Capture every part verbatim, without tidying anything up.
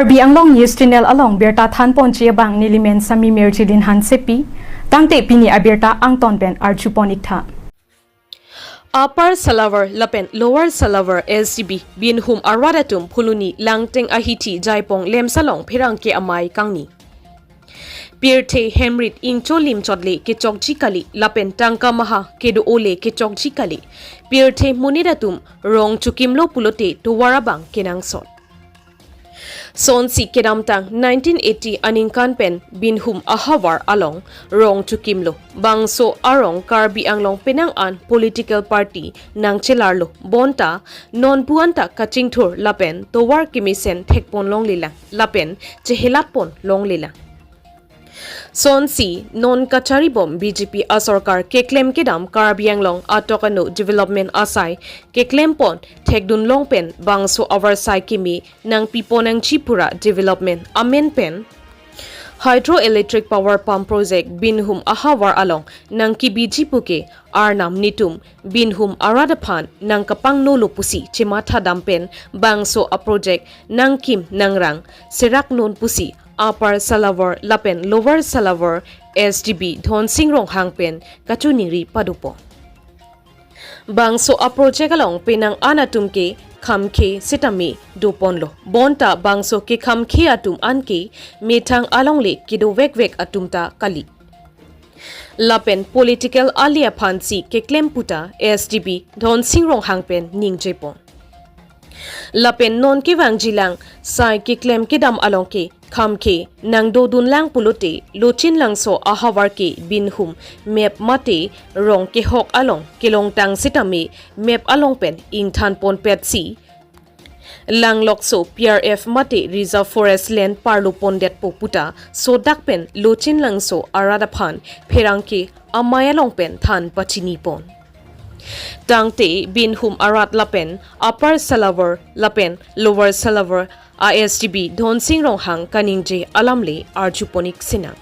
Karbi Anglong News Channel along birta thanponji abang nelimen Sami Mirjilin Hansepi, tangte pini abirta angton pen arjupon iktha. Upper Salawar lapen Lower Salawar S G B binhum arat atum Phuloni Langteng ahithi Jaipong Lemsalong pherangke amei kangni. Pirthe hemrit ingcho limchot le kechokji kali lapen tangka maha kedo-o le kechokji kali. Pirthe monit atum rong chokimlo pulote tovar abang kenangsot. Sonsi kedamtang nineteen eighty aningkan pen binhum ahavar along rong chokimlo. Bangso arong Karbi Anglong penang an political party nangchelarlo. Bonta non puan ta kachingthur lapen tovar kemesen thekpon longlelang lapen chehelatpon longlelang. Sonsi non kacharibom B J P asorkar keklem kedam Karbi Anglong atok ano development asai keklempon thekdun long pen bangso avarsai keme nangpipon nangji pura development amen pen hydroelectric power pump project binhum ahavar along nangkebiji puke arnam netum binhum arat aphan nangkapangnolo pusi chematha dam pen bangso a project nangkim nangrang serak non pusi Upper Salawar lapen Lower Salawar S G B Dhonsing Ronghang pen kachiningri padopo. Bangso a project along penang an atum ke khamkhe sitame doponlo. Bonta bangso kekhamkhe atum anke methang alongle kedovekvek atum ta kali. Lapen political ali aphansi keklem puta S G B Dhonsing Ronghang pen ningjepon. Lapen non kevangjilang sai keklem kedam along ke khamkhe nangdodunlang pulote Lochin Langso ahavar ke binhum map mate rong kehok along kelongtang sitame map along pen ingthanponpetsi langlokso P R F mate Reserve Forest Land parlopondetpo puta sodak pen Lochin Langso arat aphan pherangke amei along pen than pachinipon. Tangte binhum arat lapen Upper Salawar lapen Lower Salawar a S G B Dhonsing Ronghang kaningje alamle arjupon ik sinang.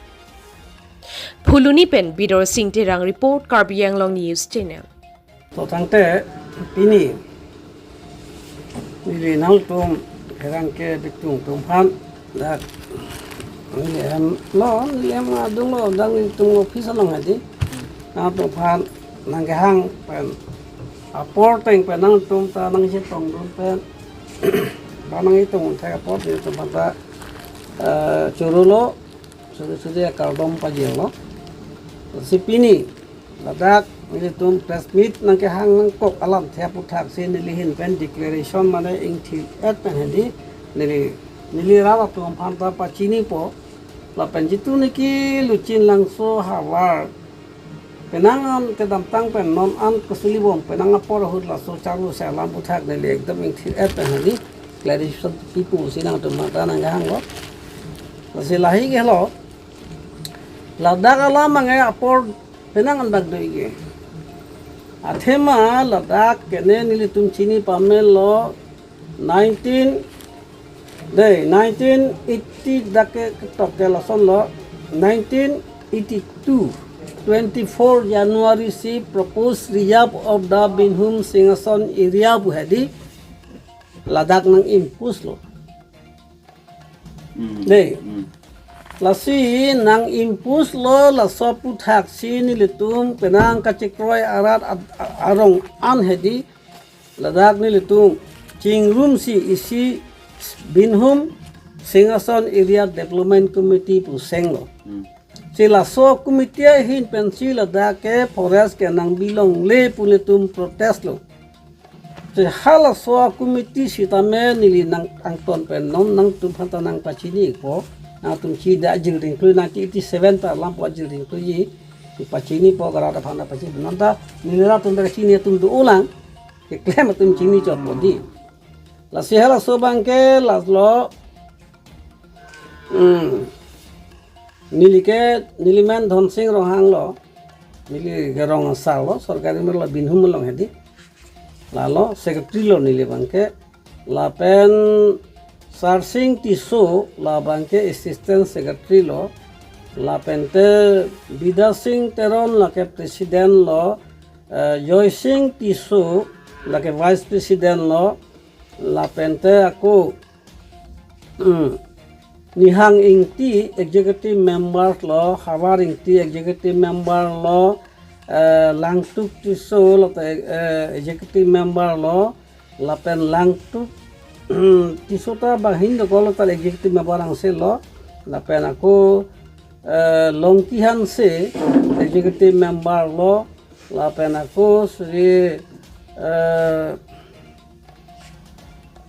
Phuloni pen Bidor Sing Terang report, Karbi Anglong News Channel. To tangte pini neli nangtum pherangke bitung tum aphan dak neli hem lo, neli hem adung lo, dak nelitum office along hedi. Nangtum aphan nangkehang pen apor ateng pen nangtum ta nangchetongdun pen ba nangchetong thek apor nelitum aphan ta, eh, choro lo, suri suri akardom pajirlo. Si pini ladak nelitum press meet nangkehang nangkok alamthe aputhaksi neli ahin pen declaration mane ingthir-et pen hedi neli, neli rat atum aphan ta pachinipo. Lapen jitu niki Lochin Langso ahavar penang an kedamtang pen non an kesulibom penang apor ahut laso charlo si alam aputhak neli ekdom ingthir-et pen hedi clarification pipo si nangtum aphan ta nangkehanglo. Lasi lahei ke lo, ladak alam ange apor penang an bak do-ik ke. Athema ladak ke ne nelitum chini pamelo nineteen, dei, nineteen eighty dak ke ketok ke lason lo, nineteen eighty-two, twenty-four January si proposed reserve of the Binhum Singhason area pu hedi ladak nang-impose lo. Hmm. Dei. Hmm. Lasi nang-impose lo, laso aputhaksi nelitum penang kachekroi arat ad-, a-, arong an hedi ladak nelitum chingrumsi isi Binhum Singhason Area Development Committee pu senglo. Hmm. Si laso committee ahin pensi ladak ke forest ke nangbi longle pu nelitum protest lo. Si halaso committee sitame neli nang angton pen non nangtum aphan ta nangpachinipo, nangtum chida ajil ringklui, nineteen eighty-seven ta lampo ajil ringkluiji, si pachinipo, garat aphan ta pachini, non ta neli rat atum ta chini atum do-olang, keklem atum chini chotpo di. Lasi halaso abang ke last lo, hmm, neli ke, neli men Dhonsing Ronghang lo, neli ke rong asar lo, sorkari mer lo Binhum along hedi. Lalo secretary lo neli abang ke, lapen Sarsing Tisso labang ke assistant secretary lo, lapen te Bidya Sing Teron lake president lo, eh, Joy Sing Tisso lake vice president lo, lapen te ako, hmm, Nihang Ingti executive member lo, Havar Ingti executive member lo, eh, Langtuk Tisso lo ta, eh, executive member lo, lapen Langtuk Tisso ta banghin dokok lo ta executive member angse lo, lapen ako, eh, Longki Hanse executive member lo, lapen ako Sri, eh,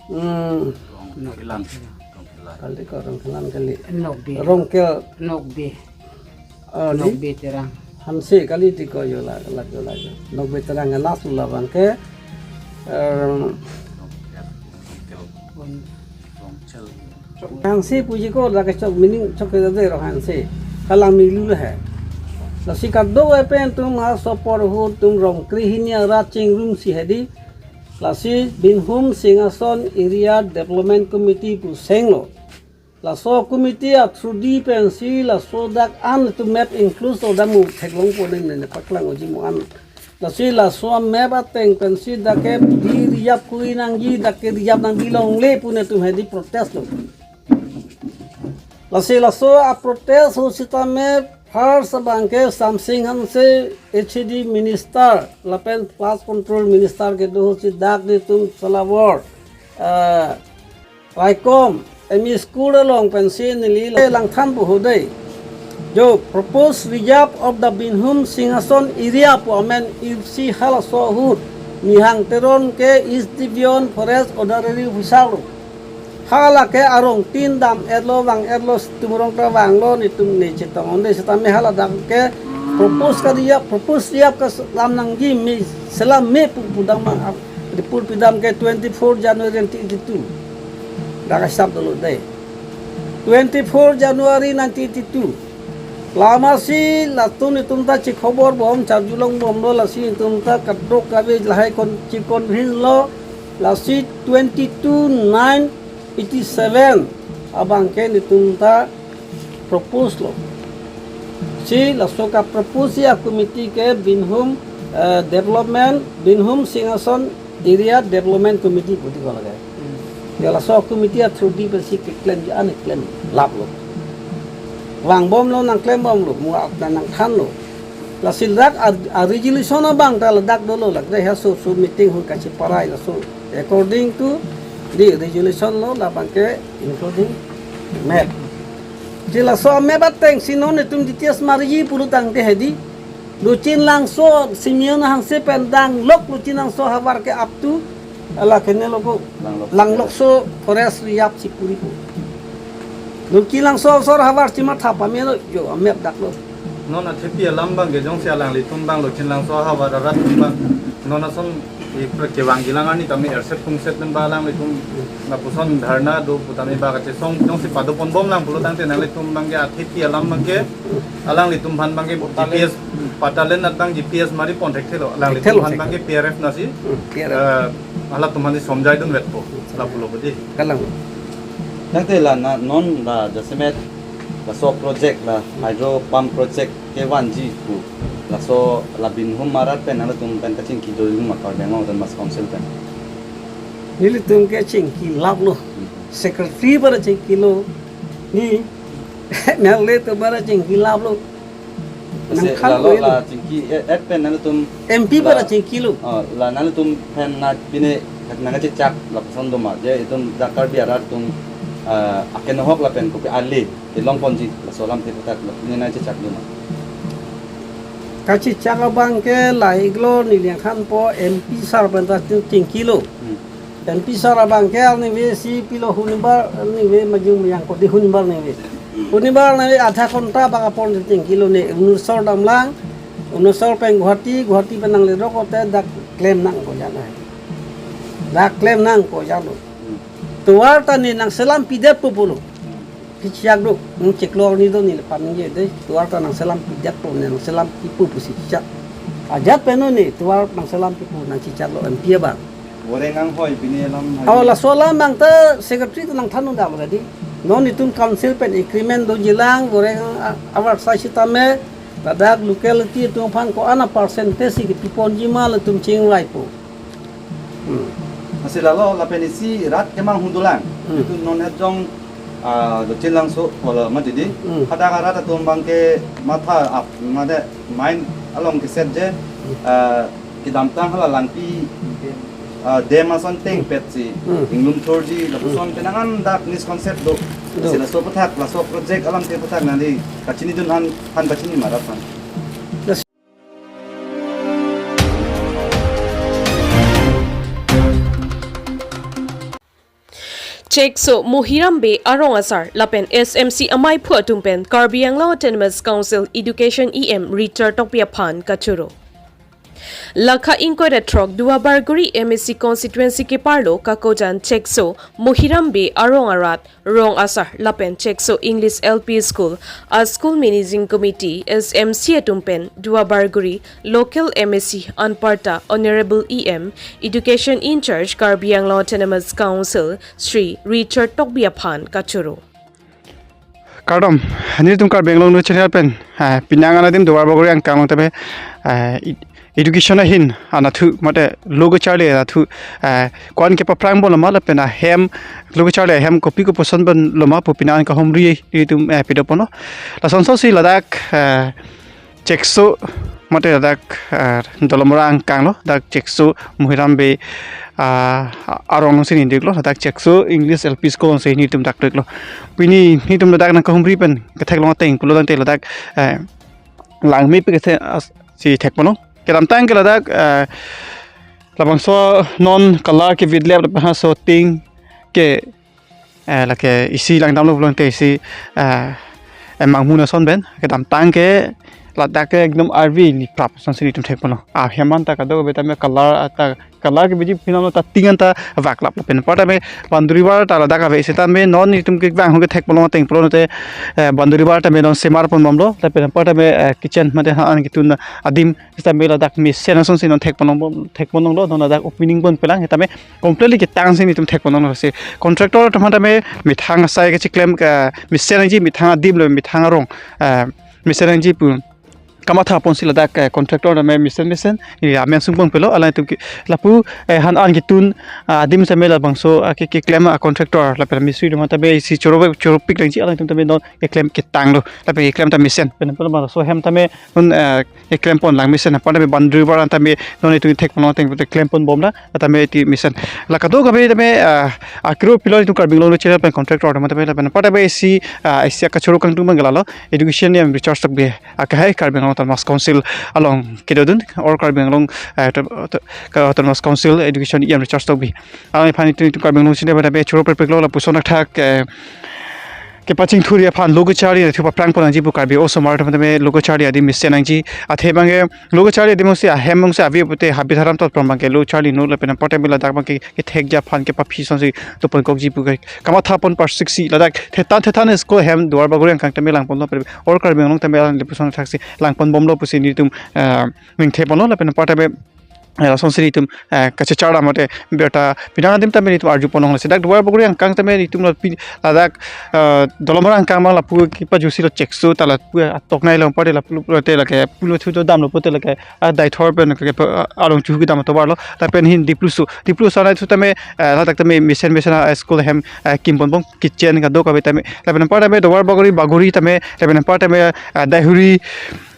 hmm, Rongkhelan. Kali ko Rongkhelan kali. Nokbe. Rongkel. Nokbe. Oh, ni? Nokbe Terang. Hanse kali ti ko yo la, la, yo la, yo. Nokbe Terang la su labang ke, eh, Hanse puji ko la kechok meaning chok ke de rong Hanse. Kalang milu le he. Lasi kadokave pen atum ha so porhu atum rong krehini arat chingrumsi hedi. Lasi Binhum Singhason Area Development Committee pu senglo. Laso committee a through di pensi laso dak an atum map include so damu theklongpo neng nene paklang uji mo an. Lasi laso map ateng pensi dak ke di reserve kui nangji, dak ke reserve nangji longle pu netum hedi protest lo. Lasi laso a protest ho sitame first abang ke Samsing Hanse H A D minister lapen flood control minister kedo ho si dak netum Salawar, eh, Raikom M E school along pensi neli langthan pu ho dei. Jo proposed reserve of the Binhum Singhason area pu amen isi halaso ahut Nihang Teron ke East Division Forest Honorary Officer lo. Hala ke arong tin dam-etlo, vang-etlo, tum rong ta vanglo, netum ne chetong-un dei sitame hala dak ke propose ka reserve, propose reserve ke selam nangji me, selam me pu pudam ma, report pidam ke twenty-four January nineteen eighty-two. Dak asap dolo dei. Twenty-four January nineteen eighty-two. Lasi latum netum ta chikhobor bom, charjulong bomlo, lasi netum ta kadokave lahai kon, chi convince lo, lasi twenty-two nine eighty-seven abang ke netum ta propose lo. Si laso ka propose a committee ke Binhum, eh, Development, Binhum Singhason Area Development Committee pu ti ko lake. Hmm. Ya laso committee a through di pensi keklem ji an klem lap lo. Vang bomlo nangklem bomlo, mu apna nangthanlo. Lasi dak a, a resolution abang ta ladak dolo lak dei ha so so meeting hu kachiparai laso according to the resolution lo labang ke including map. Di laso map ateng si non netum details marji pulo tangte hedi. Luchin Langso, Simeon Hanse pen danglok Luchin Langso havar ke up to, ala kene lo ko, Langlok. Langlokso forest reserve si puri ko. Luchin Langso asor havar si matha pamelo, jo, a map dak lo. Non athepi alam abang ke jongsi alanglitum abang Luchin Langso havar arat atum abang. Non ason i pre kevang gilang arni tame erset pungset nem ba alanglitum lapuson dharna do pu tame ba kachesong jongsi padopon bomlang pulo tangte nanglitum abang ke athepi alam abang ke alanglitum aphan abang ke G P S patalin at abang G P S mari pon thekthelo. Alanglitum aphan abang ke P R F nasi, hmm, P R F. Eh, halatum aphan si somjai dunvetpo. Lapulo bodi. Kalang. Tangte la na non la jasemet laso project la hydro pump project kevanji pu laso la Binhum arat pen halatum pen kachingki do ma Karbi Anglong Autonomous Council pen. Nelitum ke chingki laplo. Hmm. Secretary para chingkilo. Ni M L A atum para chingki laplo. Ase nangthan lalo koilo. La chingki, eh, et pen nangtum M P la para chingkilo. Oh, la nangtum pen na pine nangkachechak lapuson do ma. Je itum dak Karbi arat atum, ah, akenohok lapen kopi ale kelong ponji laso alam te puthot la pine nangchechak do ma. Kachechak abang ke la iglo neli nangthanpo M P sir pen ta chingkilo. Hmm. M P sir abang ke arni ve si pilo hunibar arni ve majung mayang kodi hunibar arni ve. Hunibar arni ve adha ghonta bak apor chingkilo ne Umnusor damlang. Umnusor pen Guwahati, Guwahati pen nangledok ote dak klem nang ko jana. Dak klem nang ko jalo. Tovar ta ne nangselam pidet pu pulo. Kechak do, nang chiklo ni do neli pamingje dei, tovar ta nangselam pidet pu ne nangselam pipo pusi chak. Ajat pen non ne, tovar nangselam pipo nangchechaklo M P abang. Goreng anghoi pine alam hai. Oh, laso alam abang ta secretary ta nangthan un dam tadi. Non itum council pen agreement dojilang, goreng a-, avar sai sitame, ladak locality atum aphan ko-an a percentage si kepi ponji ma latum chingraipo. Hmm. Ase lalo lapen isi rat kemanghun dolang. Hmm. Itum non het jong, Ah, Dochinlangso, hala mati di. Hmm. Hadak arat atum abangke matha ap, mate mind along keset je, ah, kedamtang hala langpi, ah, dam ason tengpet si, Hmm. inglum thurji, lapuson Hmm. penang an dak misconcept do. Do. Si laso aputhak, laso project alamthe aputhak nangli kachinidun an, han kachini ma rat aphan. Chekso Mohiram Bey arong asar lapen S M C amaiphu atum pen Karbi Anglong Autonomous Council Education E M Richard Tokbi aphan kachoro. Lakha ingkoi ra throk Duarbagori M A C constituency keparlo kakojan Chekso Mohiram Bey arong arat, rong asar lapen Chekso English L P School a School Managing Committee, S M C atum pen Duarbagori local M A C anparta Honorable E M, Education in charge Karbi Anglong Autonomous Council Shri Richard Tokbi aphan kachoro. Kardom, nelitum Karbi Anglong News Channel pen, ah, penang an adim Duarbagori angkang along tame, ah, i- education ahin anatthu, mate lo kacharli anatthu, ah, ko-an kepaphrang ponlo ma lapen ahem lo kacharli ahem kopi koposon ponlo ma pu penang an kahumri nelitum, eh, pado ponlo. Lasonsi ladak, eh, Chekso, mate ladak, eh, Dolamara angkang lo, dak Chekso Mohiram Bey, ah, arong si neli diklo, ladak Chekso English L P School si nelitum dak diklo. Pini nelitum ladak nangkahumri pen ketheklong ateng pulo tangte ladak, eh, langmepi kethe, ah, si thek ponlong. Kedamtang ke ladak, eh, labangso non color kevidlep lapen ha so ting ke, eh, lake isi langdamlo pulo tangte isi, eh, emang muna son pen. Kedamtang ke ladak ke ekdom arvi liprap asonsi nelitum thek ponlong. Ahem anta kadokave tame color ata color keviji phinam ta ting anta vaklap lapen anparta me boundary wall ta ladak ave setame non nelitum kevang ahut kethek ponlong ateng pulo tangte, eh, boundary wall tame non semar ponbomlo lapen anparta me, eh, kitchen mate han an ketun adim setame ladak mesen asonsi non thek ponlong bom, thek ponlonglo, non ladak opening ponpelang setame completely ketang si nelitum thek ponlonglo si. Contractor atum aphan tame methang asai kechiklem ke mesen nangji, methang adim lo methang arong, eh, mesen nangji pu kamatha ponsi ladak, eh, contractor tame mesen mesen neli amen sung ponpelo, alangtum ke lapu, eh, han an ketun, ah, adim setame labangso, ah, ke, keklem, ah, contractor lapen mistri atum aphan tame isi choro, choropik nangji, alangtum tame non keklem ketanglo lapen keklem ta mesen pen labangso hem tame non, eh, keklem ponlang mesen apar tame boundary wall an tame non itum thek ponlong ateng keklem ponbomlang, tame iti mesen. La kadokave tame, ah, akiro pilo itum Karbi Anglong News Channel pen contractor atum tame lapen anparta me isi, ah, isi akachoro kangtung abang ke lalo Education E M Richard Tokbi, akahai Karbi Anglong Autonomous Council along kedodun, or Karbi Anglong, eh, auto-, auto-, ka Autonomous Council Education E M Richard Tokbi. Alangphan itum, itum Karbi Anglong News Channel pen tame choro prepreklo lapuson athak, eh, kepachingthurji aphan lo kacharli anatthu paphrang pon nangji pu Karbi osomar atum tame lo kacharli adim mesen nangji. Athe abangke lo kacharli adim si ahem si ave pute habit haram tot prom abangke lo charli non lapen anparta me ladak abangke kethekji aphan kepaphi asonsi do ponkokji pu ke kamatha pon parsiksi ladak thethan thethan school ahem Duarbagori angkang tame lang ponlo pe or Karbi Anglong tame alang lapuson athaksi lang ponbomlo pusi nelitum, eh, ningthe ponlo lapen anparta me, eh, lasonsi nelitum, eh, kachechar mate birta penang adim tame nelitum arju ponlonglo si dak Duarbagori angkang tame nelitum lo pi-, ladak, eh, Dolamara angkang abang lapu kepajusilo Chekso ta lapu atok nai lo pade lapu, lapu te lake pulo thu damlo pute lake, ah, Deithor pen ke, ah, arong chuhu kedam atovar lo lapen hin Dipluso, Dipluso anai thu tame, eh, ladak tame mesen mesen, ah, school ahem, eh, kim ponbom kitchen kadokave tame lapen anparta me Duarbagori Bagori tame lapen anparta me, ah, Daihuri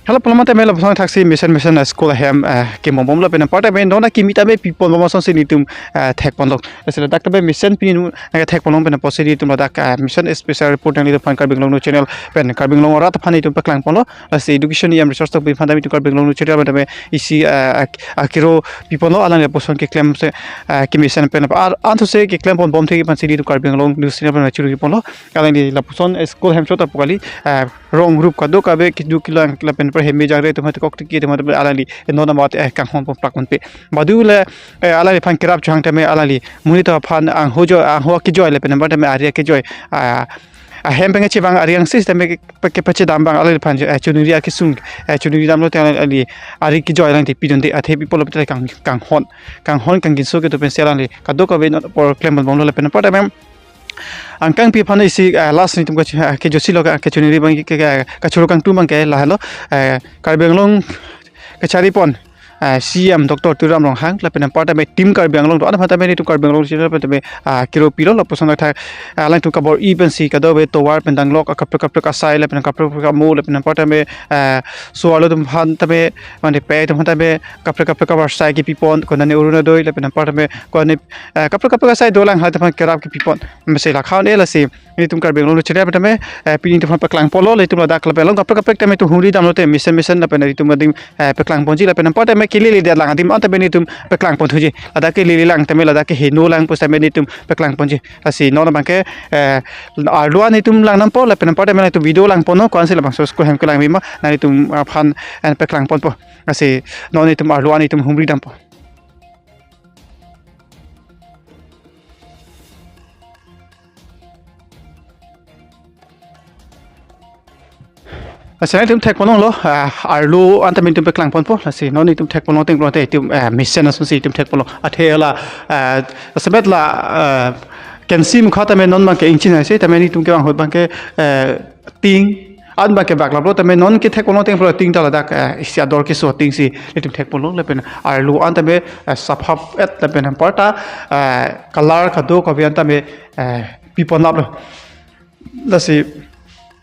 hala pulo mate me lapuson athaksi mesen mesen, ah, school ahem, ah, kim ponbomlo lapen anparta me non akimi tame pi ponbom asonsi nelitum, ah, thek ponlong. Lasi ladak tame mesen pini nangkethek ponlong pen apotsi nelitum ladak, ah, mesen special report nanglitumphan Karbi Anglong News Channel pen Karbi Anglong arat aphan nelitum paklang ponlo. Lasi Education E M Richard Tokbi aphan tame itum Karbi Anglong News Channel pen tame isi, ah, ak-, akiro pi ponlo, alang lapuson keklem se, ah, kemesen pen apa, ah, anthose keklem ponbom thekji aphansi nelitum Karbi Anglong News Channel pen choro ponlo. Alangli lapuson school ahem chot apu kali, ah, rong rup kadokave kedo kelang lapen anparta heme jangre atum hate kok tiki atum hate alangli non amat, eh, kanghon pon plak ponpe. Badu le, eh, alangliphan kerap chohang tame alangli monit aphan angho jo, angho kejoi lapen anparta me ari kejoi, ah, ahem pen kechevang ari angsi tame ke, ke, kepachedam abang alangliphan jo, eh, chuniri akesung, eh, chuniri damlo te alangli ari kejoi alangli pidunde athe pi pulo pute kang, kanghon, kanghon kangginso kedo pensi alangli kadokave non apor klem ponbomlo lapen anparta me angkangpi aphan isi, eh, last nelitum kach-, eh, kejosilo ka, kachuniri abang ke, ke, kachoro kangtung abangke lahelo, eh, Karbi Anglong kachari pon ah, C M Doctor Tuliram Ronghang, lapen anparta me Team Karbi Anglong do-an aphan tame nelitum Karbi Anglong channel pen tame, ah, kiro pilo lapuson athak, ah, alangtum kabor-i pensi kadokave tovar pen danglok akaprek kaprek asai lapen kaprek kaprek amo lapen anparta me, ah, so-arlo atum aphan tame mane pei atum aphan tame kaprek kaprek kaprek asai kepipon konane Orunodoi lapen anparta me konane, ah, kaprek kaprek asai dolang halatum aphan kerap kepipon. Mesi la khan e lasi nelitum Karbi Anglong channel pen tame, eh, pini nelitum aphan paklangponlo, nelitum ladak lapen along kaprek kaprek tame nelitum humri damlote mesen mesen lapen nelitum adim, eh, paklangponji lapen anparta me kelele det lang adim an tame nelitum paklangponthuji. Ladak kelele lang tame ladak ke heno lang pu tame nelitum paklangponji. Lasi non abangke, eh, arlo an nelitum langdampo lapen anparta me nelitum video langponlo ko-ansi labangso school hem kelang bima nelitum aphan, eh, paklangponpo. Lasi non nelitum arlo an nelitum humri dampo. Lasi nelitum thekponlonglo, ah, arlo an tame nelitum paklangponpo, lasi non nelitum thekponlong tenglo te nelitum, ah, mesen asonsi nelitum thekponlo. Athe la, ah, asemet la, ah, kensi mukha tame non abangke ingchin hai si, tame nelitum kevang ahut abangke, ah, ting, an abangke baklaplo tame non kethekponlong tenglo ting ta ladak, ah, isi ador keso ting si nelitum thekponlo lapen arlo an tame, ah, sapha-et lapen anparta, ah, color kadokave an tame, ah, piponlaplo. Lasi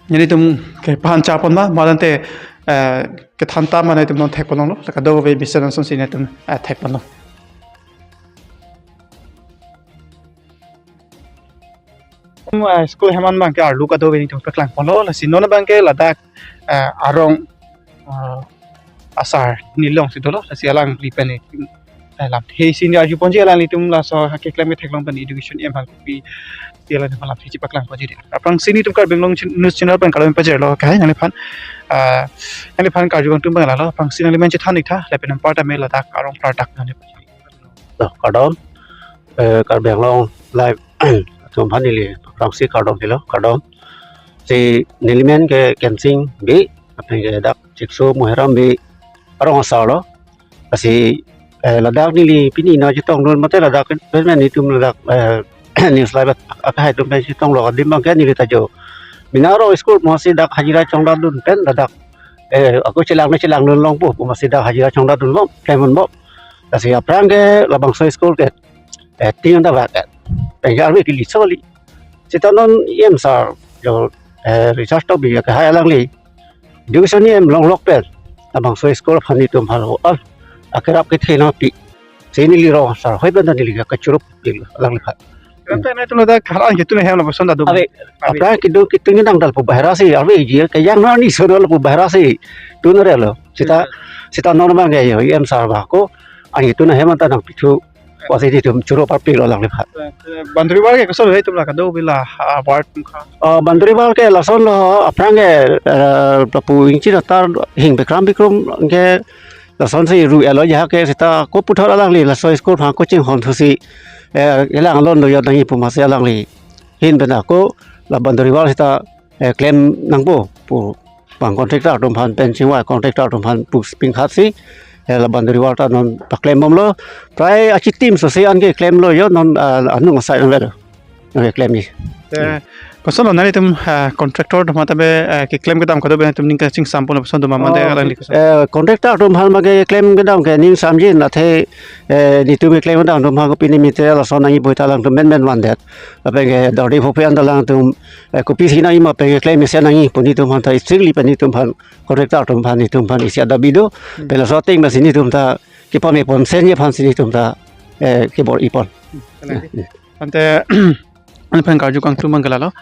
nelitum kephan chapon ma, ma tangte, eh, kethan ta ma nelitum non thekponlonglo, la kadokave mesen asonsi nelitum, eh, thekponlo. Tum, eh, school hem an abangke arlo kadokave nelitum paklangponlo, lasi non abangke ladak, eh, arong, eh, asar nelong si dolo, lasi alangli pen, eh, lamthe si neli arjuponji alanglitum laso keklem ketheklong pen education hem aphan kopi ti alanglitum lamthe si paklangponji de. Aphrangsi nelitum Karbi Anglong chin-, news channel pen kardom pajirlo, kai nangliphan, ah, nangliphan karju kangtung abang lalo, aphrangsi nangli men chethan iktha, lapen anparta me ladak arong klardak nangli. Kardom, eh, Karbi Anglong Live atum aphan neli aphrangsi kardom pilo, kardom. Si neli men ke Kensing Bey, lapen ke dak Chikso Moheram Bey arong asarlo. Lasi, eh, ladak neli pini nangchetongdun mate ladak pen nelitum ladak, eh, news live ak-, akhai atum pen chetonglo adim abangke neli ta jo. Mina arong school masi dak hajira chongdadun pen ladak, eh, ako chelang ne chelangdun longpo, masi dak hajira chongdadunbom, klemdunbom. Lasi aphrang ke labangso school ke, eh, ting anta bak, eh, pengar arve kili soli. Seta non E M sir jo, eh, Richard Tokbi akehai alangli education E M longlok pen labangso school aphan nelitum aphan, ah, akerap kethe nangpi. Si neli rong asar hoi pen ta neli kachirup pil alangliphan. Ante nelitum ladak kharan ketun hem lapuson ta do. Ave, ave. Aphrang kedo ketun nangdal pu bahera si, ave ji ke yang nani sono lapu bahera si. Tun relo. Seta, hmm, seta non abangke jo E M sir ba ko, ani tun hem anta nangpithu. Pasi nelitum choro parpiklo alangliphan. Eh, boundary wall ke koson hai itum la kadokave la, ah, ward mukha. Oh, boundary wall ke lasonlo, aphrang ke, eh, lapu ingchin atar hing bikram bikrum ke lasonsi ru-etlo, ja ke seta ko puthot alangli laso school aphan coaching hon thusi, eh, kelang lonlo jo nangji pu masi alangli ahin pen ako la boundary wall seta, eh, klem nangpo pu bang contractor atum aphan pen chingvai, contractor atum aphan pu pingkhat si, eh, la boundary wall ta non paklembomlo. Prai achitim so si an ke klemlo jo non, ah, anung asai nang le. Nang keklemji. Eh, kosonlo nanglitum, ah, contractor atum aphan tame, eh, keklem kedam kadokave atum ning kachingsampon lapuson do ma mate, oh, alangli koson? Eh, contractor atum aphan abangke keklem kedam ke ningsamjin athe, eh, nelitum keklem kedam atum aphan kopine mite lason nangji pu ta alangtum menmen vandet. Lapen ke dardi phopi anta alangtum, eh, kopisi nangji ma pen keklem mesen nangji pu nelitum aphan ta strictly pen nelitum aphan contractor atum aphan nelitum aphan isi adabi do. Hmm. Pen laso ateng masi nelitum ta kepame ponji aphansi nelitum ta, eh, kebor-ipon. Hmm. Ante, anphan karju kangtung abang ke lalo.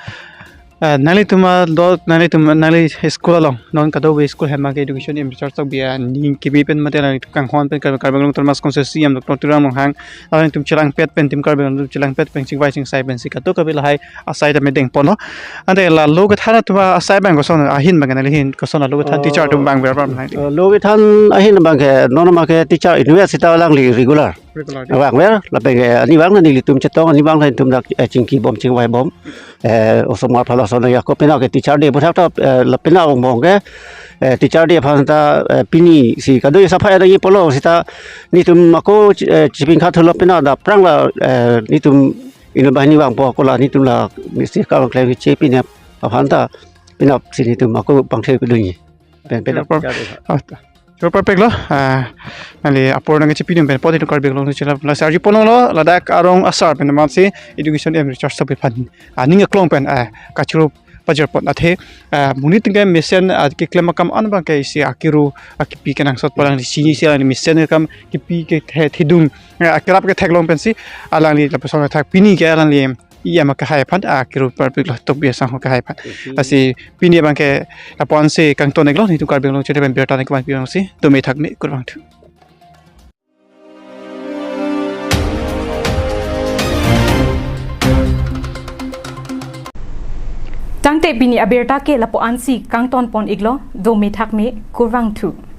Eh, nanglitum ado, nanglitum, nangli school along, non kadokave school hem abangke education in charge Tokbi aning kimi pen mate nanglitum kanghon pen Karbi, Karbi Anglong Autonomous Council C M Doctor Tuliram Ronghang, nanglitum chelangpet pen, Team Karbi Anglong chelangpet pen, chingvai chingsai pensi kadokave lahai asai tame dengponlo. Ante la lo kethan atum asai abang koson ahin abang nangli ahin koson la lo kethan, oh, teacher atum abang berapa nangli? Oh, lo kethan ahin abangke non abangke teacher inutvet seta alangli regular. Regular. Vangver, lapen ke arnivang nelitum chetong, arnivang nelitum dak, eh, chingkibom chingvaibom. Eh, osomar aphan lason ya ko penap ke teacher day puthak ta, eh, la penap angbong ke, eh, teacher day aphan ta, eh, pini si kado-i sapha nangji pulo seta nelitum ako, eh, chipingkhat thulo penap dak aphrang la, eh, nelitum inut banghini vangpo ako la nelitum la mistri kang klem chepi nep aphan ta penap si nelitum ako pangthir kedunji. Pen, penap. Ah, ta. Ro parpiklo, ah, nangli apor nangkachepidun pen apot itum Karbi Anglong News Channel lasi arjupon longlo, ladak arong asar pen amatsi education em Richard Tokbi aphan aning aklong pen, ah, kachoro pajirpon athe, ah, monit atum ke mesen, ah, keklem akam an abangke isi akiru akipi kenangsot pu alangli chinisi, alangli mesen akam kipi kethe thedung, ah, kerap kethek along pensi alangli lapuson athak pini ke alangli E M akehai aphan, ah, akiru parpiklo, Tokbi asangho akehai aphan. Mhm. Lasi pini abangke lapu-ansi kangton-iklo, nelitum Karbi Anglong Channel pen birta nangkevan pi-un-ongsi, dome thakme, kurvangthu. Tangte pini abirta ke lapu-ansi kangtonpon-iklo, dome thakme, kurvangthu.